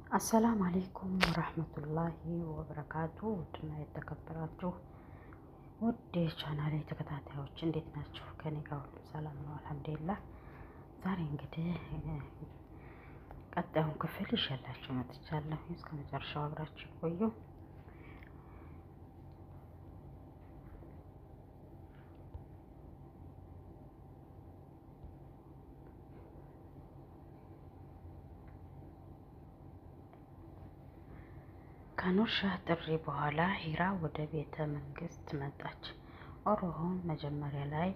አሰላም አሌይኩም ወራህመቱላሂ ወበረካቱ። ውድና የተከበራችሁ ውድ የቻናሌ ተከታታዮች እንዴት ናችሁ? ከኔ ጋር ሁሉም ሰላም ነው አልሐምዱሊላህ። ዛሬ እንግዲህ ቀጣዩን ክፍል ይዤላችሁ መጥቻለሁ። እስከ መጨረሻው አብራችሁ ቆዩ። ከኑርሻህ ጥሪ በኋላ ሂራ ወደ ቤተ መንግስት መጣች። ኦሮሆን መጀመሪያ ላይ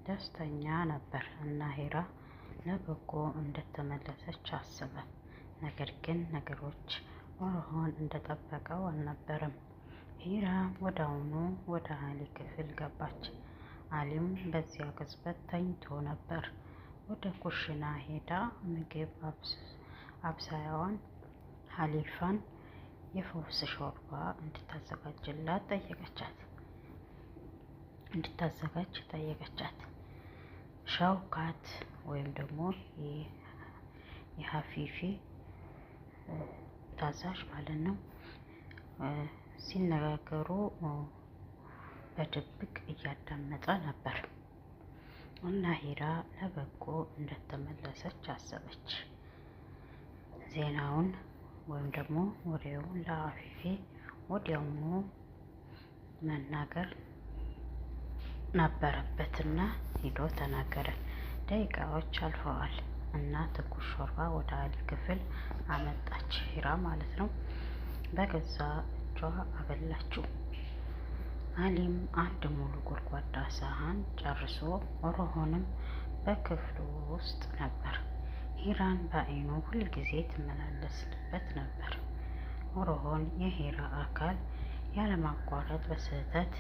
ደስተኛ ነበር እና ሂራ ለበጎ እንደተመለሰች አሰበ። ነገር ግን ነገሮች ኦሮሆን እንደጠበቀው አልነበረም። ሂራ ወዲያውኑ ወደ አሊ ክፍል ገባች። አሊም በዚያ ቅጽበት ተኝቶ ነበር። ወደ ኩሽና ሄዳ ምግብ አብሳያዋን ሀሊፋን የፈውስ ሾርባ እንድታዘጋጅላት ጠየቀቻት እንድታዘጋጅ ጠየቀቻት። ሻውካት ወይም ደግሞ የሀፊፊ ታዛዥ ማለት ነው። ሲነጋገሩ በድብቅ እያዳመጠ ነበር እና ሂራ ለበጎ እንደተመለሰች አሰበች። ዜናውን ወይም ደግሞ ወሬውን ለአፊፌ ወዲያውኑ መናገር ነበረበትና ሂዶ ተናገረ። ደቂቃዎች አልፈዋል እና ትኩስ ሾርባ ወደ አሊ ክፍል አመጣች፣ ሂራ ማለት ነው። በገዛ እጇ አበላችው። አሊም አንድ ሙሉ ጎድጓዳ ሳህን ጨርሶ ሮሆንም በክፍሉ ውስጥ ነበር። ሂራን በአይኑ ሁልጊዜ ትመላለስበት ነበር። ኦሮሆን የሂራ አካል ያለማቋረጥ በስህተት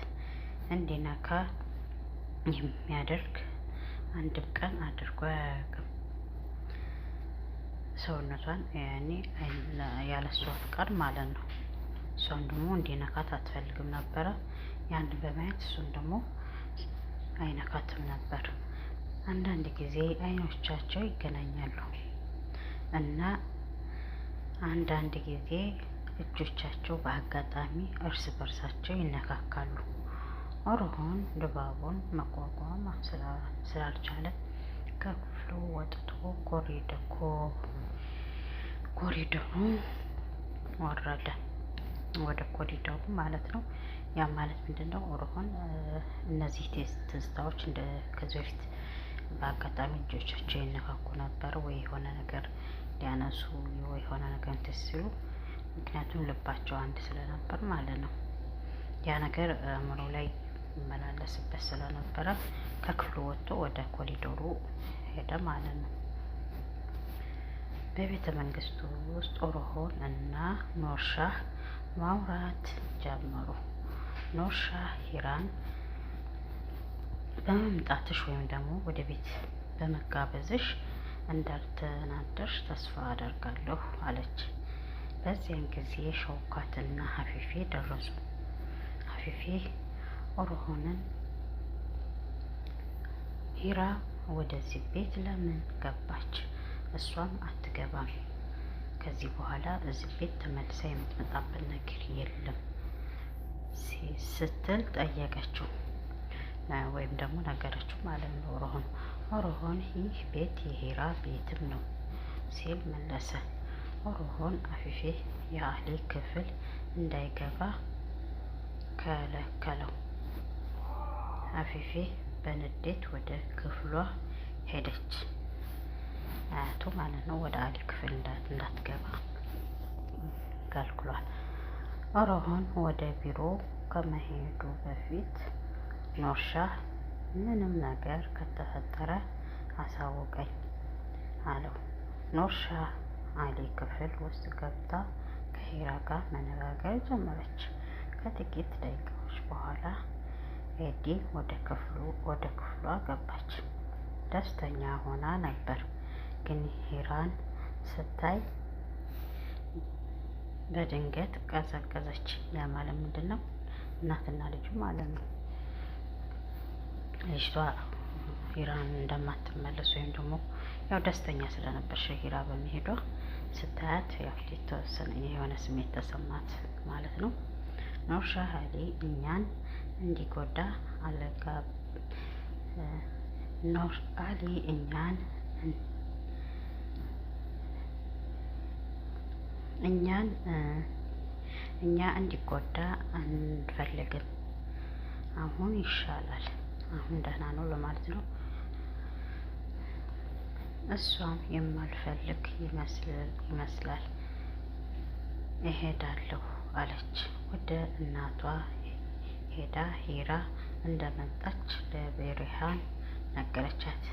እንዲነካ የሚያደርግ አንድም ቀን አድርጎ አያውቅም። ሰውነቷን ያኔ ያለሷ ፍቃድ ማለት ነው። እሷን ደግሞ እንዲነካት አትፈልግም ነበረ። ያን በማየት እሱን ደግሞ አይነካትም ነበር። አንዳንድ ጊዜ አይኖቻቸው ይገናኛሉ እና አንዳንድ ጊዜ እጆቻቸው በአጋጣሚ እርስ በርሳቸው ይነካካሉ። ኦርሆን ድባቡን መቋቋም ስላልቻለ ከክፍሉ ወጥቶ ኮሪደሩ ወረደ። ወደ ኮሪደሩ ማለት ነው። ያ ማለት ምንድን ነው? ኦርሆን እነዚህ ትዝታዎች እንደ ከዚህ በፊት በአጋጣሚ እጆቻቸው ይነካኩ ነበር ወይ የሆነ ነገር ሊያነሱ ወይ የሆነ ነገር እንትን ሲሉ፣ ምክንያቱም ልባቸው አንድ ስለነበር ማለት ነው። ያ ነገር አእምሮ ላይ ይመላለስበት ስለነበረ ከክፍሉ ወጥቶ ወደ ኮሪዶሩ ሄደ ማለት ነው። በቤተ መንግስቱ ውስጥ ኦሮሆን እና ኖርሻህ ማውራት ጀመሩ። ኖርሻህ ሂራን በመምጣትሽ ወይም ደግሞ ወደ ቤት በመጋበዝሽ እንዳልተናደርሽ ተስፋ አደርጋለሁ አለች። በዚያን ጊዜ ሸውካትና ሀፊፌ ደረሱ። ሀፊፌ ኦሮሆንን ሂራ ወደዚህ ቤት ለምን ገባች? እሷም አትገባም። ከዚህ በኋላ እዚህ ቤት ተመልሳ የምትመጣበት ነገር የለም ስትል ጠየቀችው። ወይም ደግሞ ነገረችው ማለት ነው። ኦሮሆን ኦሮሆን ይህ ቤት የሂራ ቤትም ነው ሲል መለሰ። ኦሮሆን አፊፌ የአሊ ክፍል እንዳይገባ ከለከለው። አፊፌ በንዴት ወደ ክፍሏ ሄደች። አያቱ ማለት ነው። ወደ አሊ ክፍል እንዳትገባ ከልክሏል። ኦሮሆን ወደ ቢሮ ከመሄዱ በፊት ኖርሻህ ምንም ነገር ከተፈጠረ አሳውቀኝ አለው። ኖርሻህ አሊ ክፍል ውስጥ ገብታ ከሂራ ጋር መነጋገር ጀመረች። ከጥቂት ደቂቃዎች በኋላ ኤዲ ወደ ክፍሏ ገባች። ደስተኛ ሆና ነበር፣ ግን ሂራን ስታይ በድንገት ቀዘቀዘች። ያ ማለት ምንድን ነው? እናትና ልጁ ማለት ነው። ልጅቷ ሂራን እንደማትመለስ ወይም ደግሞ ያው ደስተኛ ስለነበርሽ ሂራ በመሄዷ ስታያት ያው የተወሰነ የሆነ ስሜት ተሰማት ማለት ነው። ኖርሻ ሀሊ እኛን እንዲጎዳ አለጋ ኖር አሊ እኛን እኛን እኛ እንዲጎዳ አንፈልግም። አሁን ይሻላል፣ አሁን ደህና ነው ለማለት ነው። እሷም የማልፈልግ ይመስላል እሄዳለሁ አለች። ወደ እናቷ ሄዳ ሂራ እንደመጣች ለቤርሃን ነገረቻት።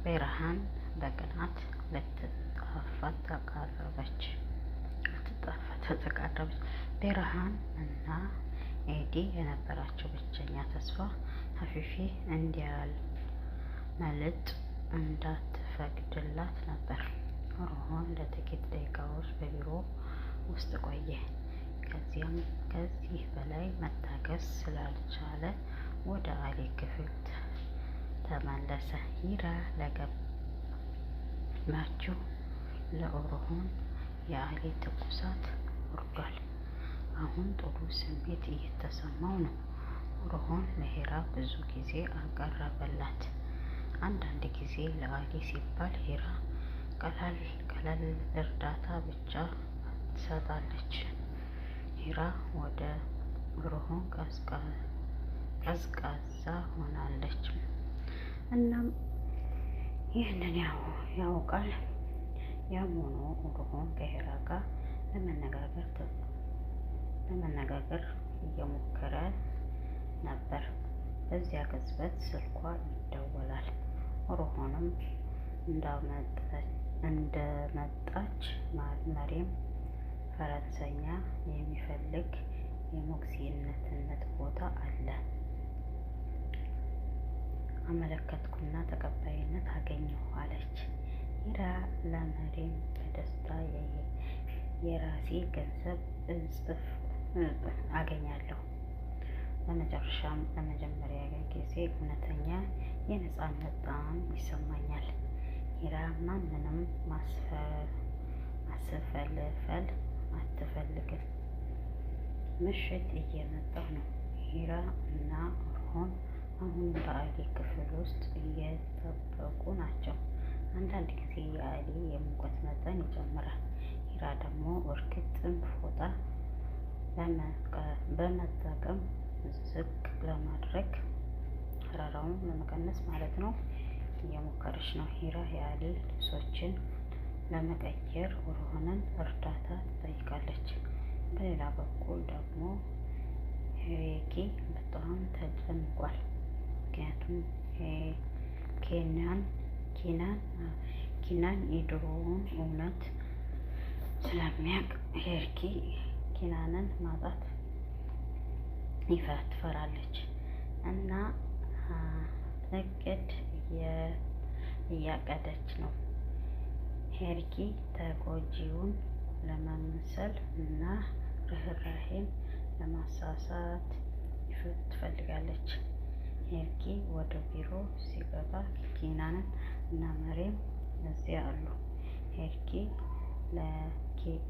ቤርሃን በቅናት ልትጣፋ ተቃረበች። ልትጣፋ ተቃረበች። ቤርሃን እና ኤዲ የነበራቸው ብቸኛ ተስፋ ሀፊፌ እንዲያመልጥ እንዳትፈቅድላት ነበር። ሮሆን ለጥቂት ደቂቃዎች በቢሮ ውስጥ ቆየ። ከዚያም ከዚህ በላይ መታገስ ስላልቻለ ወደ አሊ ክፍል ተመለሰ። ሂራ ለገባችው ለኦርሆን የአሊ ትኩሳት ወርዷል። አሁን ጥሩ ስሜት እየተሰማው ነው። ኦርሆን ለሄራ ብዙ ጊዜ አቀረበላት። አንዳንድ ጊዜ ለአሊ ሲባል ሄራ ቀላል ቀላል እርዳታ ብቻ ትሰጣለች። ሄራ ወደ ኦርሆን ቀዝቃዛ ሆናለች። እናም ይህንን ያውቃል። ያም ሆኖ ኦርሆን ከሄራ ጋር ለመነጋገር እየሞከረ ነበር። በዚያ ቅጽበት ስልኳ ይደወላል። ኦርሆንም እንደመጣች መሪም ፈረንሰኛ የሚፈልግ የሞግዚትነት ቦታ አለ። አመለከትኩና ተቀባይነት አገኘሁ አለች። ሂራ ለመሪም በደስታ የራሴ ገንዘብ እጽፍ አገኛለሁ። በመጨረሻም ለመጀመሪያ ጊዜ እውነተኛ የነፃነት ጣዕም ይሰማኛል። ሂራ ማንንም ማስፈልፈል አትፈልግም። ምሽት እየመጣሁ ነው። ሂራ እና ኦርሆን አሁንም በአሊ ክፍል ውስጥ እየጠበቁ ናቸው። አንዳንድ ጊዜ የአሊ የሙቀት መጠን ይጨምራል። ሂራ ደግሞ እርግጥም ፎጣ በመጠቀም ዝቅ ለማድረግ ሀራራውን ለመቀነስ ማለት ነው እየሞከረች ነው። ሂራ የአሊ ልብሶችን ለመቀየር ኦርሆንን እርዳታ ትጠይቃለች። በሌላ በኩል ደግሞ ሄሬኪ በጣም ተጨንቋል። ምክንያቱም ኬናን ኪናን የድሮውን እውነት ስለሚያውቅ ሄርኪ ኪናንን ማጣት ትፈራለች እና እቅድ እያቀደች ነው። ሄርኪ ተጎጂውን ለመምሰል እና ርህራሄን ለማሳሳት ትፈልጋለች። ሄርኪ ወደ ቢሮ ሲገባ ኪናን እና መሬም እዚያ አሉ። ሄርኪ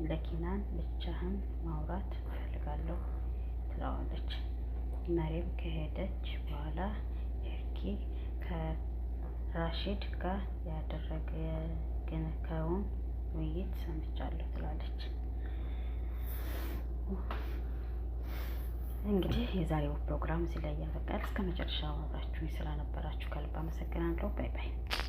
ለኪናን ብቻህን ማውራት እፈልጋለሁ ትለዋለች። መሬም ከሄደች በኋላ ሄርኪ ከራሺድ ጋር ያደረግከውን ውይይት ሰምቻለሁ ትላለች። እንግዲህ የዛሬው ፕሮግራም እዚህ ላይ ያበቃል። እስከ መጨረሻው አብራችሁኝ ስለነበራችሁ ከልብ አመሰግናለሁ። Bye bye።